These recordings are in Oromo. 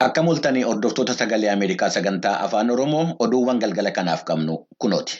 Akkam ooltanii, hordoftoota Sagalee Ameerikaa sagantaa Afaan Oromoo? Oduuwwan galgala kanaaf qabnu kunooti.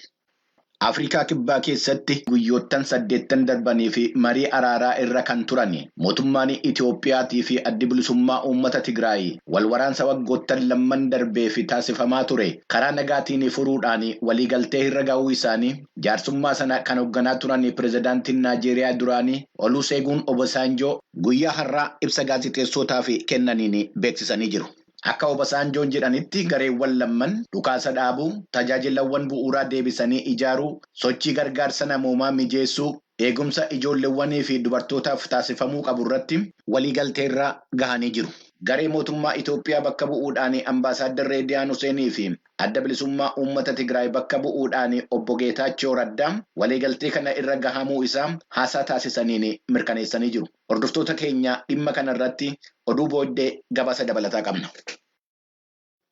Afrikaa Kibbaa keessatti guyyoottan 8 darbanii fi marii araaraa irra kan turan mootummaan Itiyoophiyaatii fi Addi Bilisummaa Uummata Tigraay wal waraansa waggoottan lamman darbee fi taasifamaa ture karaa nagaatiin furuudhaan waliigaltee irra gahuu isaanii jaarsummaa sana kan hoogganaa turan pirezidaantiin Naajeeriyaa duraanii Oluseegun Obasanjoo guyyaa har'aa ibsa gaazexeessootaaf kennaniin beeksisanii jiru. Akka Obasanjoon jedhanitti, gareewwan lamman dhukaasa dhaabuu, tajaajilawwan bu'uuraa deebisanii ijaaruu, sochii gargaarsa namoomaa mijeessuu, eegumsa ijoolleewwanii fi dubartootaaf taasifamuu qabu irratti waliigalteerra gahanii jiru. Garee mootummaa Itoophiyaa bakka bu'uudhaan Ambaasaadar Reediyaan Huseenii fi Adda Bilisummaa Uummata Tigraay bakka bu'uudhaan obbo Geetaachoo Raddaa waliigaltee kana irra gahamuu isaa haasaa taasisaniin mirkaneessanii jiru. Hordoftoota keenya, dhimma kana irratti oduu booddee gabaasa dabalataa qabna.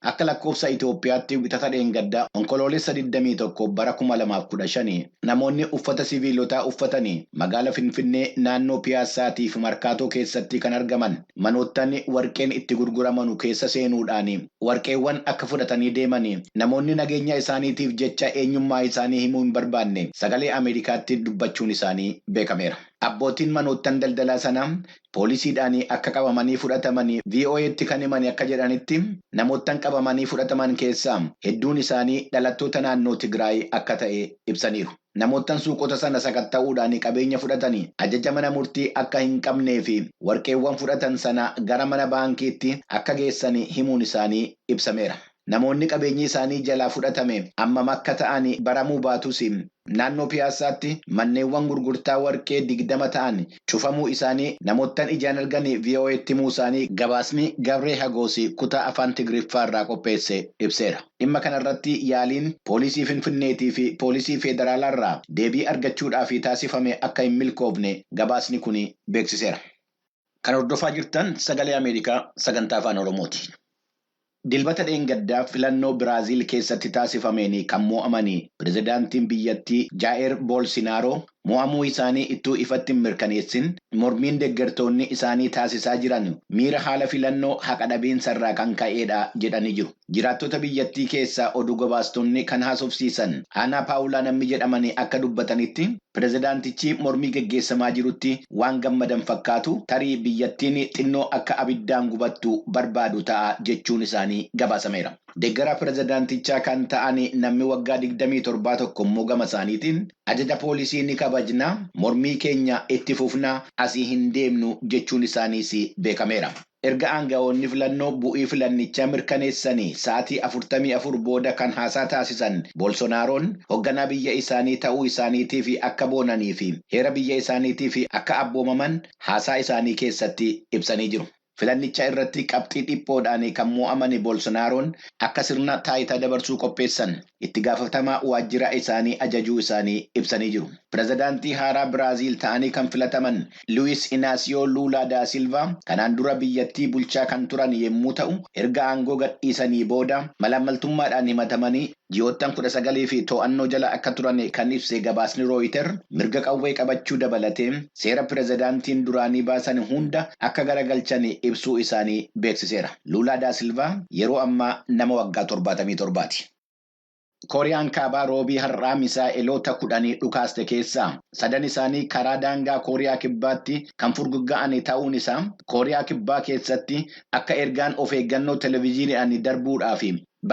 Akka lakkoofsa Itoophiyaatti Wixata dheengaddaa, Onkoloolessa 21 bara 2015, namoonni uffata siviilotaa uffatanii magaala Finfinnee naannoo Piyaassaatii fi Markaatoo keessatti kan argaman manoottan warqeen itti gurguramanu keessa seenuudhaan warqeewwan akka fudhatanii deeman namoonni nageenya isaaniitiif jecha eenyummaa isaanii himuu hin barbaanne Sagalee Ameerikaatti dubbachuun isaanii beekameera. Abbootiin manoottan daldalaa sanaa poolisiidhaan akka qabamanii fudhatamanii VOA'tti kan himan akka jedhanitti, namoottan qabamanii fudhataman keessaa hedduun isaanii dhalattoota naannoo Tigraay akka ta'e ibsaniiru. Namoottan suuqota sana sakatta'uudhaan qabeenya fudhatanii ajaja mana murtii akka hin qabnee fi warqeewwan fudhatan sana gara mana baankiitti akka geessan himuun isaanii ibsameera. Namoonni qabeenyi isaanii jalaa fudhatame ammam akka ta'an baramuu baatus, naannoo Piyaassaatti manneenwwan gurgurtaa warqee 20 ta'an cufamuu isaanii namoottan ijaan argan VOA'tti himuu isaanii gabaasni Gabree Hagoos kutaa Afaan Tigiriffaa irraa qopheesse ibseera. Dhimma kanarratti yaaliin poolisii Finfinneetii fi poolisii federaalaa irraa deebii argachuudhaaf taasifame akka hin milkoofne gabaasni kun beeksiseera. Kan hordofaa jirtan Sagalee Ameerikaa sagantaa Afaan Oromooti. Dilbata dheengaddaa filannoo Biraaziil keessatti taasifameen kan mo'amanii pirezidaantiin biyyattii Jaa'er Boolsinaaroo mo'amuu isaanii ittuu ifatti hin mirkaneessin, mormiin deeggartoonni isaanii taasisaa jiran miira haala filannoo haqa dhabiinsa irraa kan ka'edha jedhanii jiru. Jiraattota biyyattii keessaa oduu gabaastonni kan haasofsiisan Aanaa Paawulaa namni jedhaman akka dubbatanitti, pirezidaantichi mormii geggeessamaa jirutti waan gammadan fakkaatu, tarii biyyattiin xinnoo akka abiddaan gubattu barbaadu ta'a jechuun isaanii gabaasameera. Deeggaraa pirezidaantichaa kan ta'an namni waggaa 27 tokko immoo gama isaaniitiin, ajaja poolisii ni kabajna, mormii keenya itti fufnaa, asii hin deemnu jechuun isaaniis beekameera. Erga aanga'oonni filannoo bu'ii filannichaa mirkaneessanii sa'aatii 44 booda kan haasaa taasisan Boolsonaaroon, hoogganaa biyya isaanii ta'uu isaaniitiif akka boonanii fi heera biyya isaaniitiif akka abboomaman haasaa isaanii keessatti ibsanii jiru. Filannicha irratti qabxii dhiphoodhaan kan mo'aman Boolsonaaroon akka sirna taayitaa dabarsuu qopheessan itti gaafatamaa waajjira isaanii ajajuu isaanii ibsanii jiru. Pirezidaantii haaraa Biraaziil ta'anii kan filataman Luwis Inaasiyoo Luulaa daa Silvaa kanaan dura biyyattii bulchaa kan turan yommuu ta'u, erga aangoo gadhiisanii booda malaammaltummaadhaan himatamanii ji'oottan 19 fi to'annoo jala akka turan kan ibse gabaasni Rooyiter, mirga qawwee qabachuu dabalatee seera pirezidaantiin duraanii baasan hunda akka garagalchan ibsuu isaanii beeksiseera. Luulaa daa Silvaa yeroo ammaa nama waggaa 77ti. Kooriyaan Kaabaa Roobii har'aa misaa'eloota 10 dhukaaste keessaa sadan isaanii karaa daangaa Kooriyaa Kibbaatti kan furgugga'an ta'uun isaa Kooriyaa Kibbaa keessatti akka ergaan of eeggannoo televezyiiniidhaan darbuudhaaf,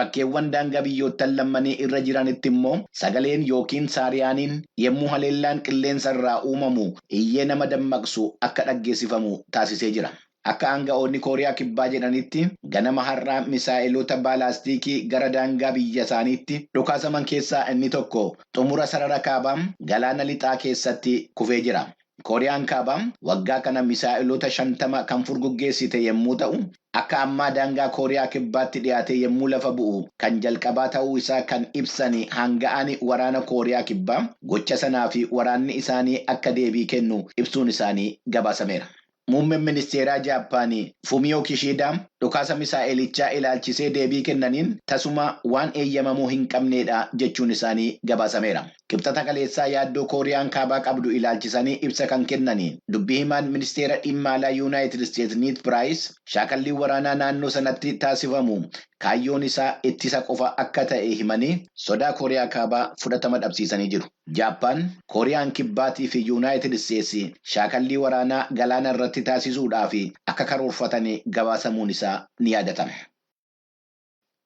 bakkeewwan daangaa biyyoottan lammanii irra jiranitti immoo sagaleen yookiin saariyaaniin yommuu haleellaan qilleensa irraa uumamu iyyee nama dammaqsu akka dhaggeessifamu taasisee jira. Akka aanga'oonni Kooriyaa Kibbaa jedhanitti, ganama har'aa misaa'eloota baalaastikii gara daangaa biyya isaaniitti dhukaasaman keessaa inni tokko xumura sarara kaabaa galaana lixaa keessatti kufee jira. Kooriyaan Kaabaa waggaa kana misaa'eloota 50 kan furguggeessite yommuu ta'u, akka ammaa daangaa Kooriyaa Kibbaatti dhiyaate yommuu lafa bu'u kan jalqabaa ta'uu isaa kan ibsan aanga'aan waraana Kooriyaa Kibbaa, gocha sanaa fi waraanni isaanii akka deebii kennu ibsuun isaanii gabaasameera. Muummeen ministeeraa Jaappaanii Fumiyoo Kishiidaa Dhukaasa misaa'elichaa ilaalchisee deebii kennaniin tasuma waan eeyyamamuu hin qabneedha jechuun isaanii gabaasameera. Qibxata kaleessaa yaaddoo Kooriyaan Kaabaa qabdu ilaalchisanii ibsa kan kennanii dubbii himaan Ministeera Dhimma Alaa Yuunaayitid Isteetsi Need Piraayis, shaakalli waraanaa naannoo sanatti taasifamu kaayyoon isaa ittisa qofa akka ta'e himanii sodaa Kooriyaa Kaabaa fudhatama dhabsiisanii jiru. Jaappaan, Kooriyaan Kibbaatii fi Yuunaayitid Isteetsi shaakallii waraanaa galaana irratti taasisuudhaaf akka karoorfatan gabaasamuun isaa ni yaadatama.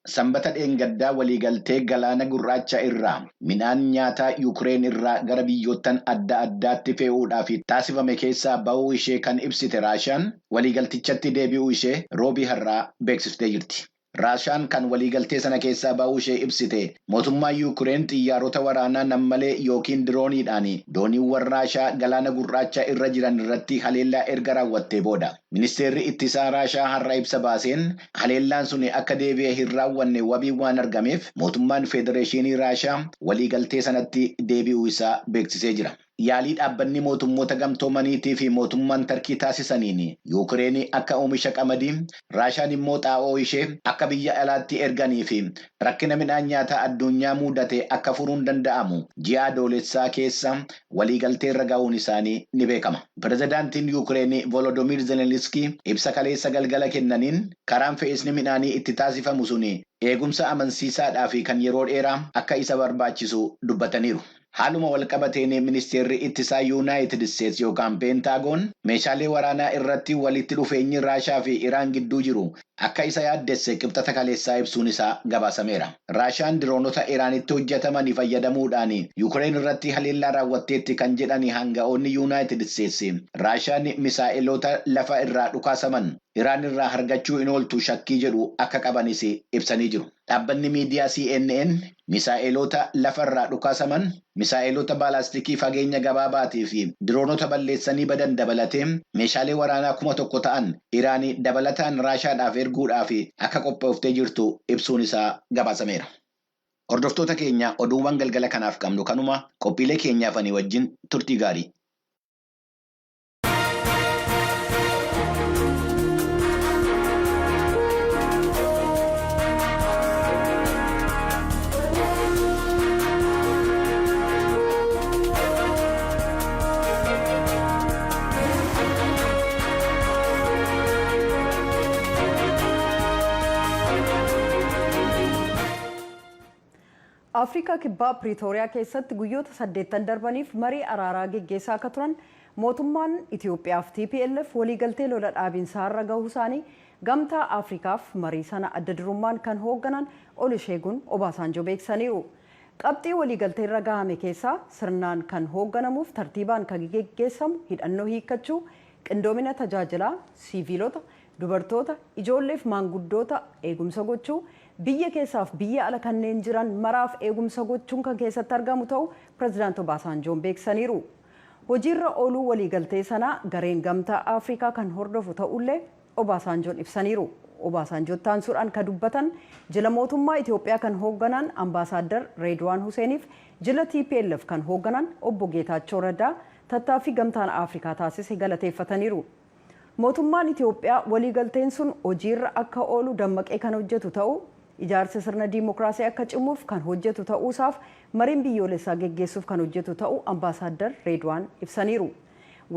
Sanbata dheengaddaa waliigaltee Galaana Gurraacha irraa midhaan nyaataa Yuukireen irraa gara biyyoottan adda addaatti fe'uudhaaf taasifame keessaa ba'uu ishee kan ibsite Raashaan, waliigaltichatti deebi'uu ishee Roobii har'aa beeksiftee jirti. Raashaan kan waliigaltee sana keessaa ba'uu ishee ibsite mootummaa Yuukireen xiyyaarota waraanaa nammalee yookiin dirooniidhaan dooniiwwan Raashaa Galaana Gurraacha irra jiran irratti haleellaa erga raawwattee booda. Ministeerri ittisaa Raashaa har'a ibsa baaseen, haleellaan sun akka deebi'ee hin raawwanne wabii waan argameef mootummaan Federeeshinii Raashaa waliigaltee sanatti deebi'uu isaa beeksisee jira. Yaalii Dhaabbanni Mootummoota Gamtoomaniitii fi mootummaan Tarkii taasisaniin Yuukireen akka oomisha qamadii, Raashaan immoo xaa'oo ishee akka biyya alaatti erganii fi rakkina midhaan nyaataa addunyaa mudate akka furuun danda'amu ji'a Adoolessaa keessa waliigaltee irra ga'uun isaanii ni beekama. Pirezidaantiin Yuukireen Volodoomiir Zelenskii ibsa kaleessa galgala kennaniin, karaan fe'isni midhaanii itti taasifamu sun eegumsa amansiisaadhaa fi kan yeroo dheeraa akka isa barbaachisu dubbataniiru. Haaluma walqabateen, Ministeerri Ittisaa Yuunaayitid Isteetsi yookaan Peentaagoon meeshaalee waraanaa irratti walitti dhufeenyi Raashaa fi Iraan gidduu jiru akka isa yaaddesse Qibxata kaleessaa ibsuun isaa gabaasameera. Raashaan diroonota Iraanitti hojjetamanii fayyadamuudhaan Yuukireen irratti haleellaa raawwatteetti kan jedhan hanga'oonni Yuunaayitid Isteetsi, Raashaan misaa'eloota lafa irraa dhukaasaman Iraan irraa argachuu hin ooltu shakkii jedhu akka qabanis ibsanii jiru. Dhaabbanni miidiyaa CNN misaa'eloota lafa irraa dhukaasaman, misaa'eloota baalaastikii fageenya gabaabaatii fi diroonota balleessanii badan dabalatee meeshaalee waraanaa 1000 ta'an Iraan dabalataan Raashaadhaaf erguudhaaf akka qophooftee jirtu ibsuun isaa gabaasameera. Hordoftoota keenya, oduuwwan galgala kanaaf qabnu kanuma. Qophiilee keenyaafanii wajjin turtii gaarii. Afrikaa Kibbaa Piriitooriyaa keessatti guyyoota 80 darbaniif marii araaraa geggeessaa akka turan mootummaan Itoophiyaaf TPLF waliigaltee lola dhaabiinsaa irra gahuu isaanii Gamtaa Afrikaaf marii sana adda durummaan kan hoogganan Olusheegun Obaasaanjoo beeksisaniiru. Qabxii waliigaltee irra gahame keessaa sirnaan kan hoogganamuuf tartiibaan kan geggeessamu hidhannoo hiikkachuu, qindoomina tajaajilaa, siiviilota, dubartoota, ijoolleef maanguddoota eegumsa gochuu, biyya keessaaf biyya ala kanneen jiran maraaf eegumsa gochuun kan keessatti argamu ta'u Pirezidaant Obaasaanjoon beeksisaniiru. Hojiirra ooluu waliigaltee sanaa gareen Gamtaa Afrikaa kan hordofu ta'ullee Obaasaanjoon ibsaniiru. Obaasaanjoo taansuudhaan kan dubbatan jila mootummaa Itoophiyaa kan hoogganan Ambaasaaddar Reedwaan Huseeniif jila TPLF kan hoogganan obbo Geetaachoo Raddaa tattaaffii Gamtaan Afrikaa taasise galateeffataniiru. Mootummaan Itoophiyaa waliigalteen sun hojiirra akka oolu dammaqee kan hojjetu ta'uu, ijaarsa sirna diimokiraasii akka cimuuf kan hojjetu ta'uusaaf mariin biyyoolessaa geggeessuuf kan hojjetu ta'uu Ambaasaaddar Reedwaan ibsaniiru.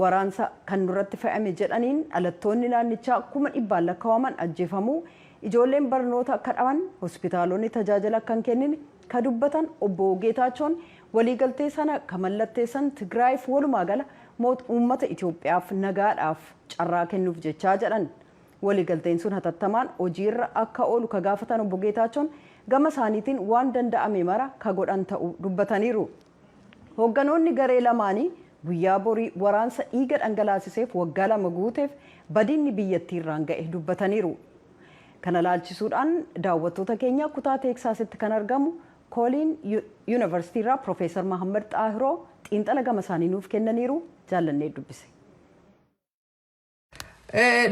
Waraansa kan nurratti fe'ame jedhaniin dhalattoonni naannichaa 100,000 lakkaa'aman ajjeefamuu, ijoolleen barnoota akka dhaban, hospitaalonni tajaajila akka hin kennine ka dubbatan obbo Geetaachoon, waliigaltee sana ka mallatteessan Tigraayiif walumaa gala uummata Itoophiyaaf nagaadhaaf carraa kennuuf jechaa jedhan. Waliigalteen sun hatattamaan hojiirra akka oolu ka gaafatan obbo Geetaachoon gama isaaniitiin waan danda'ame mara ka godhan ta'uu dubbataniiru. Hoogganoonni garee lamaanii guyyaa borii waraansa dhiiga dhangalaasiseef waggaa 2 guuteef badiinni biyyattii irraan ga'e dubbataniiru. Kana laalchisuudhaan daawwattoota keenya kutaa Teeksaasitti kan argamu Kooliin Yuunivarsiitii irraa Piroofeesar Mahammad Xaahiroo xiinxala gama isaanii nuuf kennaniiru. Jaallannee dubbise.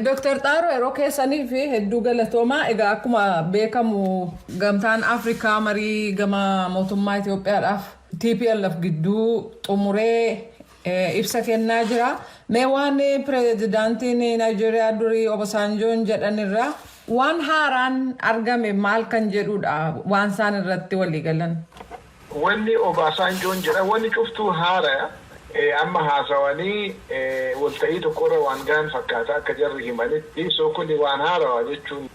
Dooktar Xaahiroo, yeroo keessanii fi hedduu galatoomaa. Egaa akkuma beekamu Gamtaan Afrikaa marii gama mootummaa Itoophiyaadhaaf TPLF gidduu xumuree ibsa kennaa jira. Mee waan pireezidaantiin Naayijeeriyaa durii Obasanjoon jedhan irraa Waan haaraan argame maal kan jedhudha waan isaan irratti walii galan? Wanni Obaasanjoon jedha wanni cuftuu haara. Amma haasawanii walta'ii tokkorra waan gahan fakkaata akka jarri himanitti. So kuni waan haarawaa jechuun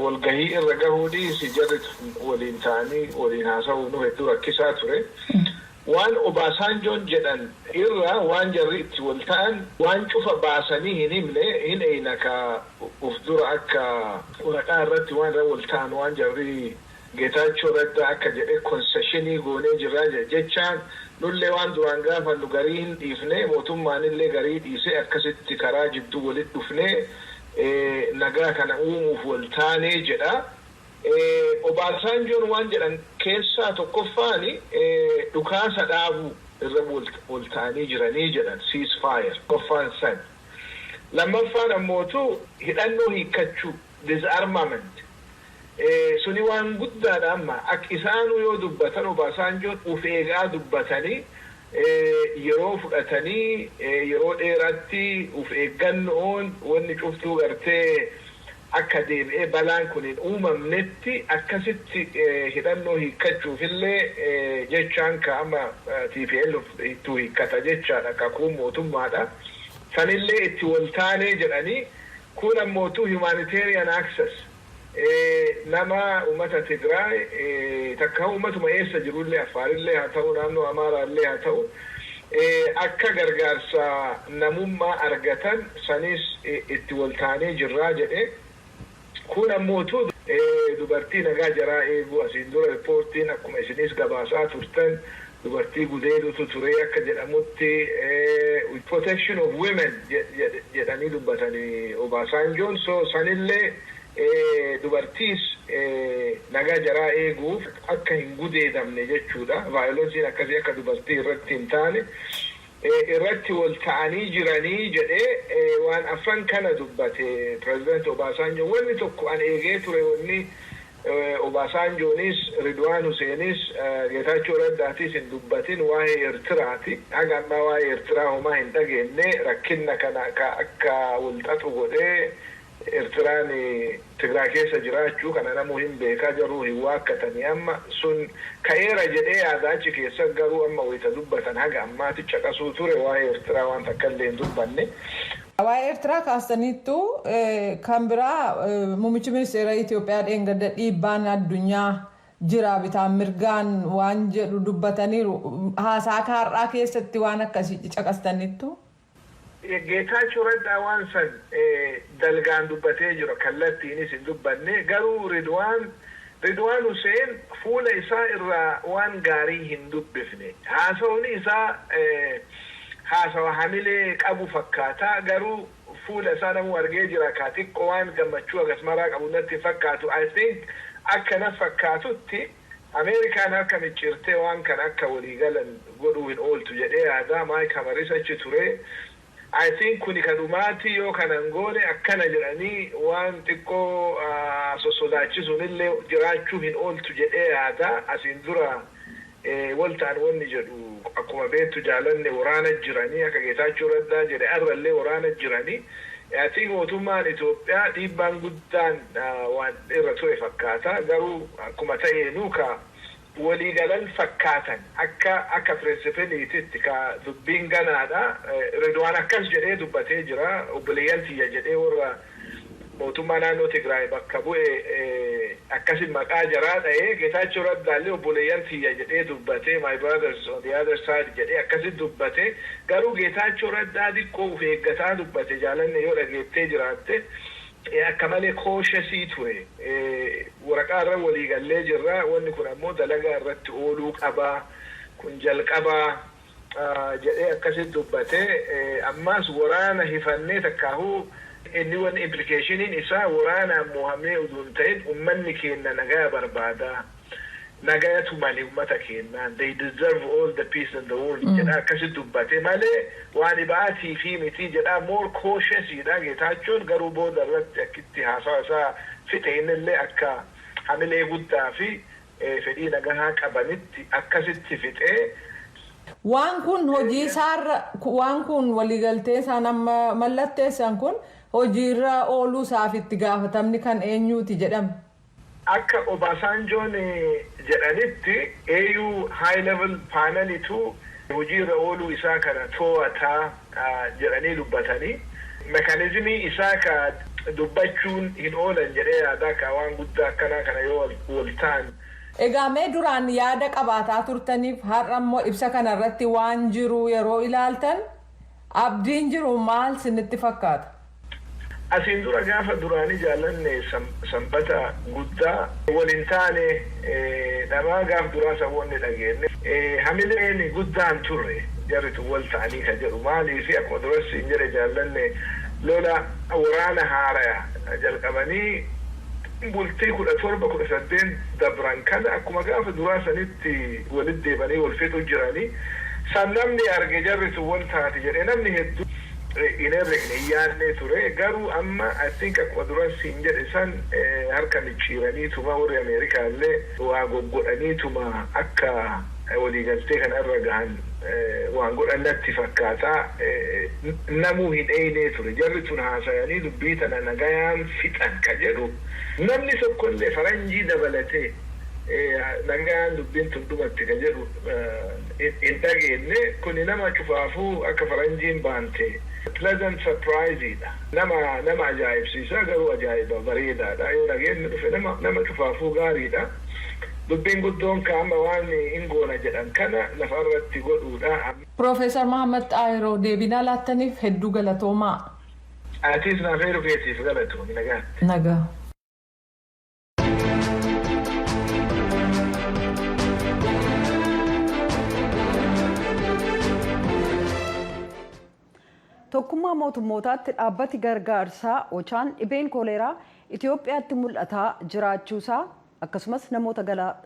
walgahii irra gahuu dhiisi, jarri waliin ta'anii waliin haasawuu nu hedduu rakkisaa ture. Waan Obaasanjoon jedhan irra waan jarri itti wal ta'an waan cufa baasanii hin himne. Hin eeyna ka uf dura akka waraqaa irratti waan irra wal ta'an, waan jarri Geetaachoo Raddaa akka jedhe concession goonee jirraa jechaan, nullee waan duraan gaafannu garii hin dhiifne, mootummaanillee garii dhiise, akkasitti karaa jidduu walitti dhufne nagaa kana uumuuf wal taanee jedha. Obaasanjoon waan jedhan keessaa tokkoffaani dhukaasa dhaabuu irra wal ta'anii jiranii jedhan, ceasefire tokkoffaan san. Lammaffaan ammootu hidhannoo hiikkachuu, disarmament. Suni waan guddaadha. Amma akka isaanuu yoo dubbatan Obaasanjoon uf eegaa dubbatanii, yeroo fudhatanii, yeroo dheeraatti uf eeggannoon wanni cuftuu gartee akka deebi'ee balaan kun hin uumamnetti akkasitti hidhannoo hiikkachuufillee jechaan ka amma TPL ittuu hiikkata jechaadha, kakuun mootummaadha. Sanillee itti waltaanee jedhanii. Kun ammootu humanitarian access, nama uummata Tigraay takka uummatuma eessa jirullee, Affaarillee haa ta'u, naannoo Amaaraallee haa ta'u, akka gargaarsa namummaa argatan sanis itti waltaanee jirraa jedhe. Kun ammootu dubartii nagaa jaraa eeguu, asiin dura riippoortiin akkuma isinis gabaasaa turtan dubartii gudeedutu ture akka jedhamutti, protection of women jedhanii dubbatanii Obaasanjoon. So sanillee dubartiis nagaa jaraa eeguuf akka hin gudeedamne jechuudha. Violenceiin akkasii akka dubartii irratti hin taane irratti wal ta'anii jiranii jedhee waan afran kana dubbate Pireezidant Obaasanjoon. Wanni tokko an eegee ture, wanni Obaasanjoonis, Ridwaan Huseenis, Geetaachoo Raddaatis hin dubbatin, waa'ee Eertiraati. Haga ammaa waa'ee Eertiraa homaa hin dhageenye. Rakkinna kana akka walxaxu godhee Eertiraan Tigraay keessa jiraachuu kana namuu hin beekaa, jaruu hin waakkatanii. Amma sun ka'eera jedhee yaada achi keessa, garuu amma wayita dubbatan haga ammaati caqasuu ture, waa'ee Eertiraa waan takka illee hin dubbanne. Waa'ee Eertiraa kaastaniittu, kan biraa muummichi ministeera Itoophiyaa dheengadda dhiibbaan addunyaa jira bitaan mirgaan waan jedhu dubbataniiru. Haasaa kaarraa keessatti waan akkasii caqastaniittu. Geetaachoo Raddaa waan san dalgaan dubbatee jira, kallattiinis hin dubbanne. Garuu Ridwaan Huseen fuula isaa irraa waan gaarii hin dubbifne. Haasawni isaa haasawa hamilee qabu fakkaata, garuu fuula isaa namuu argee jira, ka xiqqoo waan gammachuu agas maraa qabu natti hin fakkaatu. I think akka na fakkaatutti Ameerikaan harka micciirtee waan kana akka waliigalan godhuu hin ooltu jedhee yaada. Mike Hammeris achi ture. I think kuni ka dhumaatii, yoo kanan goone akkana jedhanii waan xiqqoo sossodaachisuun illee jiraachuu hin ooltu jedhee yaada. Asiin dura wal ta'an wanni jedhu, akkuma beektu jaalanne, waraana jiranii akka Geetaachoo Raddaa jedhe arrallee waraana jiranii. I think mootummaan Itoophiyaa dhiibbaan guddaan waan irra ture fakkaata, garuu akkuma ta'eenuu ka waliigalan fakkaatan akka principleiititti ka dubbiin ganaadha. Ridwaan akkas jedhee dubbatee jira, obboleeyyan tiyya jedhee warra mootummaa naannoo Tigraay bakka bu'e akkasin maqaa jaraa dha'ee. Geetaachoo Raddaallee obboleeyyan tiyya jedhee dubbatee, "my brothers on the other side" jedhee akkasin dubbate. Garuu Geetaachoo Raddaa xiqqoo uf eeggataa dubbate, jaalanne, yoo dhageettee jiraatte akka malee cautious ture. Waraqaa irra waliigallee jirra, wanni kun ammoo dalagaa irratti ooluu qabaa, kun jalqabaa jedhee akkasit dubbate. Ammaas waraana hifannee takkaahuu inni wanni implicationiin isaa waraanaan mohamee utuu hin ta'in ummanni keenya nagaa barbaada, nagayatu malee ummata keenyaan, "they deserve all the peace in the world" jedha akkasit dubbate malee waan ibaatii fi miti jedha. More cautiousidha Geetaachoon, garuu booda irratti akkitti haasawa isaa fixe innillee akka hamilee guddaa fi fedhii nagahaa qabanitti akkasitti fixee. Waan kun hojii isaarra, waan kun waliigaltee isaan amma mallatteessan kun Hojiirra ooluu isaaf itti gaafatamni kan eenyuuti jedhame? Akka Obasanjoon jedhanitti, AU high level panelitu hojiirra ooluu isaa kana to'ataa jedhanii dubbatanii, mechanismii isaa ka dubbachuun hin oolan jedhee yaadaa, ka waan guddaa akkanaa kana yoo wal ta'an. Egaa mee duraan yaada qabaataa turtaniif har'a immoo ibsa kanarratti waan jiru yeroo ilaaltan, abdiin jiru maal sinitti fakkaata? Asiin dura gaafa duraanii jaallanne, Sanbata guddaa waliin taane dhamaa gaaf duraa saboonni dhageenye hamileen guddaan turre jarritu wal ta'anii ka jedhu. Maaliif, akkuma duras hin jedhe jaallanne, lola waraana haaraya jalqabanii bultii 17, 18 dabran kana akkuma gaafa duraa sanitti walitti deebanii wal fixu jiranii. San namni arge jarritu wal taate jedhee namni hedduu hin herregne, hin yaadne ture. Garuu amma I think akkuma duras hin jedhe san, harka micciiraniituma warri Ameerikaa illee waa goggodhaniituma akka waliigaltee kana irra gahan waan godhan natti fakkaata. Namuu hin eeynee ture jarri tun haasayanii dubbii tana nagayaan fixan ka jedhu. Namni tokkollee, faranjii dabalatee, nagaan dubbiin tun dhumatti ka jedhu hin dhageenye. Kuni nama cufaafuu akka faranjiin baante pleasant surprise dha. Nama ajaa'ibsiisa, garuu ajaa'iba bareedaadha. Yoo nageenyi dhufe nama cufaafuu gaariidha. Dubbiin guddoon kaama waan hin goona jedhan kana lafarratti godhuudha. Piroofeesar Mahammad Xaayiroo, deebinaa laattaniif hedduu galatoomaa. Atis naaf heeruu keetiif galatoomi, nagaatti. Nagaa. Tokkummaa Mootummootaatti dhaabbati gargaarsaa Ochaan dhibeen kooleeraa Itoophiyaatti mul'ataa jiraachuusaa akkasumas namoota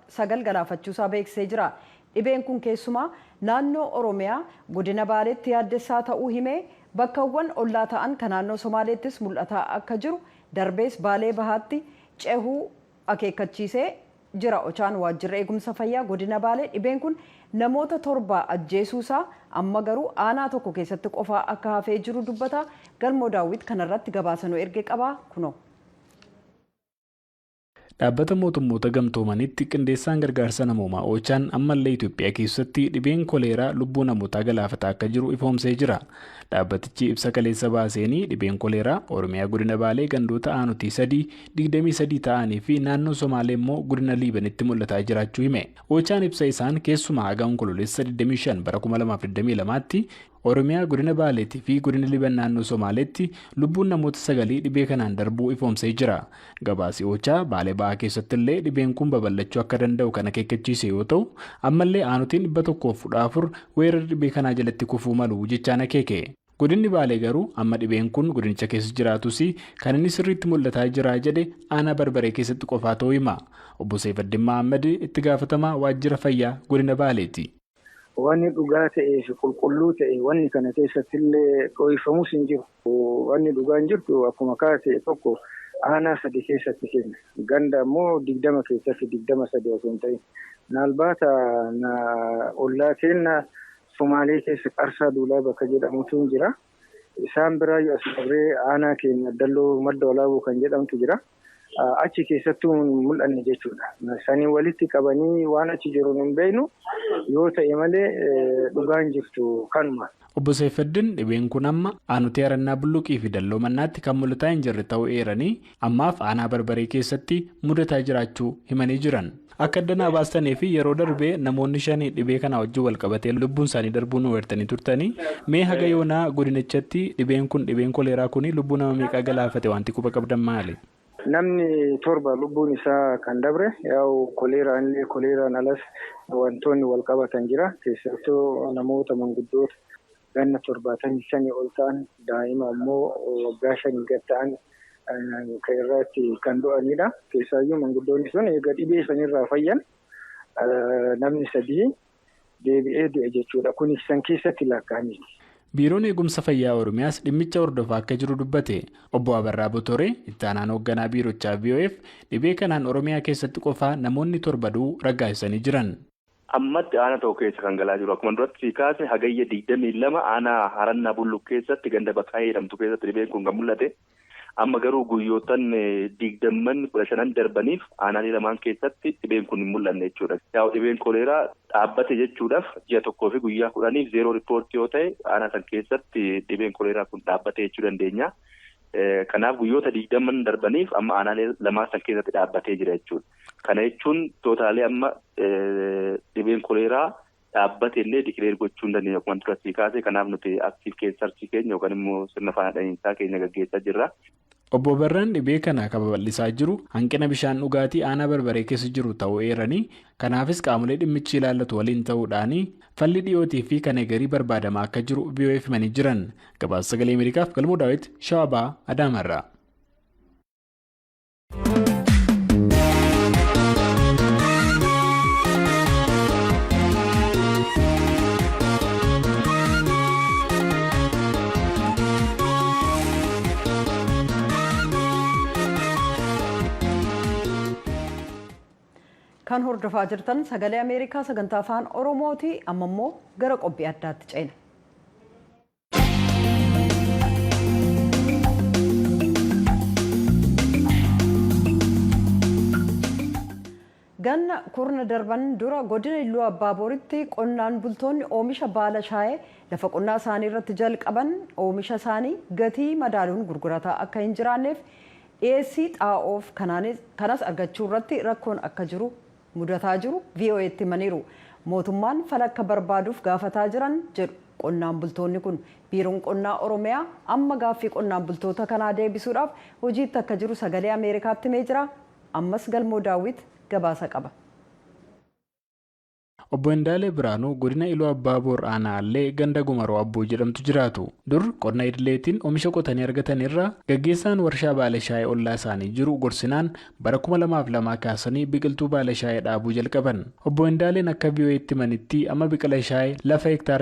sagal galaafachuusaa beeksisee jira. Dhibeen kun keessumaa naannoo Oromiyaa godina Baaleetti yaaddessaa ta'uu himee, bakkawwan ollaa ta'an kan naannoo Somaaleettis mul'ataa akka jiru, darbees Baalee Bahaatti cehuu akeekkachiisee jira. Ochaan waajjirri eegumsa fayyaa godina Baalee dhibeen kun namoota 7 ajjeesuusaa, amma garuu aanaa tokko keessatti qofaa akka hafee jiru dubbata. Galmoo Daawwit kanarratti gabaasa nu erge qabaa, kunoo. Dhaabbata Mootummoota Gamtoomanitti qindeessaan gargaarsa namoomaa Ochaan ammallee Itoophiyaa keessatti dhibeen koleeraa lubbuu namootaa galaafataa akka jiru ifoomsee jira. Dhaabbatichi ibsa kaleessa baaseenii dhibeen koleeraa Oromiyaa godina Baalee gandoota aanutii 3 23 ta'anii fi naannoo Somaalee immoo godina Liibanitti mul'ataa jiraachuu hime. Ochaan ibsa isaan keessumaa haga Onkololeessa 25 bara 2022tti Oromiyaa godina Baaleetii fi godina Liban naannoo Somaaleetti lubbuun namoota sagalii dhibee kanaan darbuu ifoomsee jira. Gabaasi Ochaa Baalee Ba'aa keessatti illee dhibeen kun babal'achuu akka danda'u kan akeekkachiise yoo ta'u, ammallee aanutiin 114 weerara dhibee kanaa jalatti kufuu malu jechaan akeeke. Godinni Baalee garuu amma dhibeen kun godinicha keessa jiraatus, kan inni sirriitti mul'ataa jira jedhe aanaa Barbaree keessatti qofaa ta'uu hima. Obbo Seefaddin Mahammad itti gaafatamaa waajjira fayyaa godina Baaleeti. Wanni dhugaa ta'ee fi qulqulluu ta'e wanni kana keessatti illee dho'ifamus hin jiru. Wanni dhugaa hin jirtu akkuma kaase tokko aanaa sadi keessatti kenna. Ganda immoo 20 keessatti, 23 osoo hin ta'in. Naalbaata ollaa keenya Sumaalee keessa Qarsaa Duulaa bakka jedhamutu jira. Isaan biraayyuu as dabree aanaa keenya Dalloo Madda Walaabuu kan jedhamtu jira. Achi keessattuu hin mul'anne jechuudha. Sanii walitti qabanii waan achi jiru hin beeknu yoo ta'e malee, dhugaan jirtu kanuma. Obbo Seefaddin dhibeen kun amma aanutii Harannaa Bulluqii fi Dalloo Mannaatti kan mul'ataa hin jirre ta'uu eeranii, ammaaf aanaa Barbaree keessatti mudataa jiraachuu himanii jiran. Akka addanaa baastanii fi yeroo darbee namoonni shanii dhibee kana wajjin wal qabatee lubbuun isaanii darbuu nu eertanii turtanii, mee haga yoonaa godinichatti dhibeen kun, dhibeen koleeraa kun, lubbuu nama meeqaa galaafate, wanti quba qabdan maali? Namni torba lubbuun isaa kan dabre, yaa'u koleeraan illee koleeraan alas wantoonni wal qabatan jira. Keessattuu namoota manguddoota ganna 75 ol ta'an, daa'ima immoo waggaa 5 gad ta'an kan irratti kan du'anidha. Keessaayyuu manguddoonni sun egaa dhibee sanirraa fayyan namni sadii deebi'ee du'e jechuudha. Kunis san keessatti lakkaa'amiti. Biiroon Eegumsa Fayyaa Oromiyaas dhimmicha hordofaa akka jiru dubbate. Obbo Abarraa Botoree, itti aanaan hoogganaa biirochaa, VOF dhibee kanaan Oromiyaa keessatti qofaa namoonni 7 du'uu raggaasisanii jiran. Ammatti aanaa tokko keessa kan galaa jiru. Akkuma duratti kaasne, Hagayya 22 aanaa Harannaa Bulluq keessatti, ganda Bakkaayee jedhamtu keessatti dhibeen kun kan mul'ate. Amma garuu guyyootan 20, 15 darbaniif aanaalee lamaan keessatti dhibeen kun hin mul'anne jechuudha. Yaa'u, dhibeen koleeraa dhaabbate jechuudhaaf ji'a 1 fi guyyaa 10f zero report yoo ta'e, aanaa san keessatti dhibeen koleeraa kun dhaabbate jechuu dandeenya. Kanaaf guyyoota 20 darbaniif amma aanaalee lamaan san keessatti dhaabbatee jira jechuudha. Kana jechuun totally amma dhibeen koleeraa dhaabbate illee declare gochuu hin dandeenya, akkuma duratti kaase. Kanaaf nuti active case search keenya yookaan immoo sirna faana dhahiinsaa keenya gaggeessaa jirra. Obbo Barraan dhibee kana akka babal'isaa jiru hanqina bishaan dhugaatii aanaa Barbaree keessa jiru ta'uu eeranii, kanaafis qaamolee dhimmichi ilaallatu waliin ta'uudhaan falli dhiyootii fi kan egerii barbaadamaa akka jiru VOAf himanii jiran. Gabaasa Sagalee Ameerikaaf Galmoo Daawit, Shawaa Bahaa, Adaamaarraa. Kan hordofaa jirtan Sagalee Ameerikaa sagantaa Afaan Oromooti. Amma immoo gara qophii addaatti ceena. Ganna kurna darban dura godina Illuu Abbaabooritti qonnaan bultoonni oomisha baala shaayee lafa qonnaa isaanii irratti jalqaban oomisha isaanii gatii madaaluun gurgurataa akka hin jiraanneef, dhiyeessii xaa'oof kanas argachuu irratti rakkoon akka jiru mudataa jiru VOA'tti himaniiru. Mootummaan fala akka barbaaduuf gaafataa jiran jedhu qonnaan bultoonni kun. Biiroon Qonnaa Oromiyaa amma gaaffii qonnaan bultoota kanaa deebisuudhaaf hojiitti akka jiru Sagalee Ameerikaatti himee jira. Ammas Galmoo Daawwit gabaasa qaba. Obbo Indaalee Biraanuu godina Iluu Abbaa Boor, aanaa Allee, ganda Gumaroo Abboo jedhamtu jiraatu. Dur qonna idileetiin oomisha qotanii argatan irraa gaggeessaan warshaa baala shaayee ollaa isaanii jiru gorsinaan bara 2002 kaasanii biqiltuu baala shaayee dhaabuu jalqaban. Obbo Indaaleen akka VOA'tti himanitti, amma biqila shaayee lafa hektaara